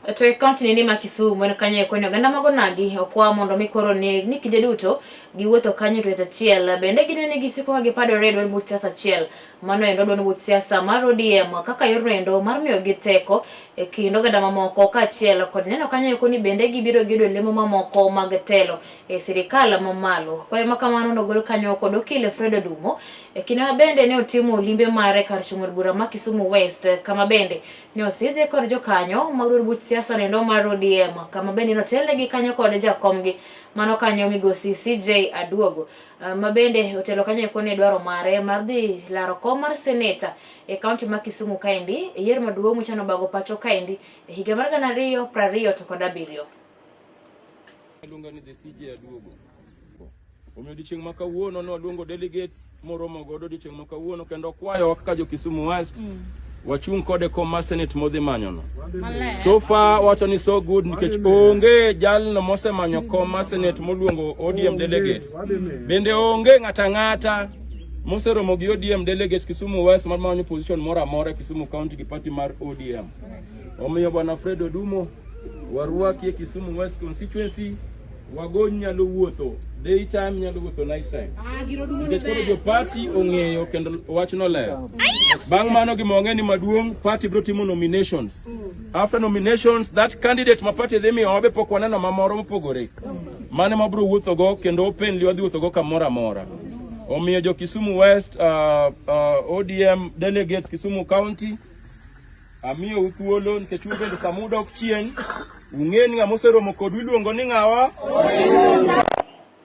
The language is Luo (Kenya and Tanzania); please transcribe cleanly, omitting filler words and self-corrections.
To e kaunti nini ma Kisumu en kanyo eko ni oganda mag onagi okwa mondo mi koro ne ni kinde duto giwuotho kanyo e dwe achiel bende gineno ni gisiko ka gipadore e duond buch siasa achiel mano endo duond buch siasa mar ODM kaka yorno endo mar miyogi teko e kind oganda mamoko kaachiel kod neno kanyo eko ni bende gibiro giyudo lemo mamoko mag telo e sirikal mamalo. Kwayo ma kamano nogol kanyo kod okil Fred Odumo e kinde ma bende ne otimo limbe mare kar chung' od bura ma Kisumu West kama bende ne osidhe kod jokanyo mag duond buch siasa nendo mar ODM kama bende notelnegi kanyo kod jakomgi mano kanyo migosi CJ Aduogo ma bende otelo kanyo eko ne dwaro mare mar dhi laro kom mar seneta e kaunti ma Kisumu kaendi e yiero maduong' michano bago pacho kaendi e higa mar 2027. Aluonga ni the CJ Aduogo. Omiyo odiochieng' ma kawuono ne waluongo delegates moromo godo odiochieng' ma kawuono kendo kwayowa kaka jo Kisumu West wachung' kode kom mar Senate modhi manyono. So far wacho ni so good nikech onge jalno mosemanyo kom mar Senate moluongo ODM delegates. Bende onge ng'ata ng'ata moseromo gi ODM delegates Kisumu West mar manyo position moro amora Kisumu County gi party mar ODM. Omiyo bwana Fred Odumo warwaki e Kisumu West constituency wagony nyalo wuotho daytime nyalo wuotho night time nikech koro jo party ong'eyo kendo wachno ler. Bang' mano gima wang'e ni maduong' party biro timo nominations. After nominations that candidate ma party dhi miyo wabe pok waneno mamoro mopogore. Mane ma biro wuotho go kendo openly wadhi wuotho go kamoro amora. Omiyo jo Kisumu West ODM delegates Kisumu County amiyou thuolo nikech un bende sama udok chien ung'e ni ng'ama oseromo kodu iluongo ni ng'awa.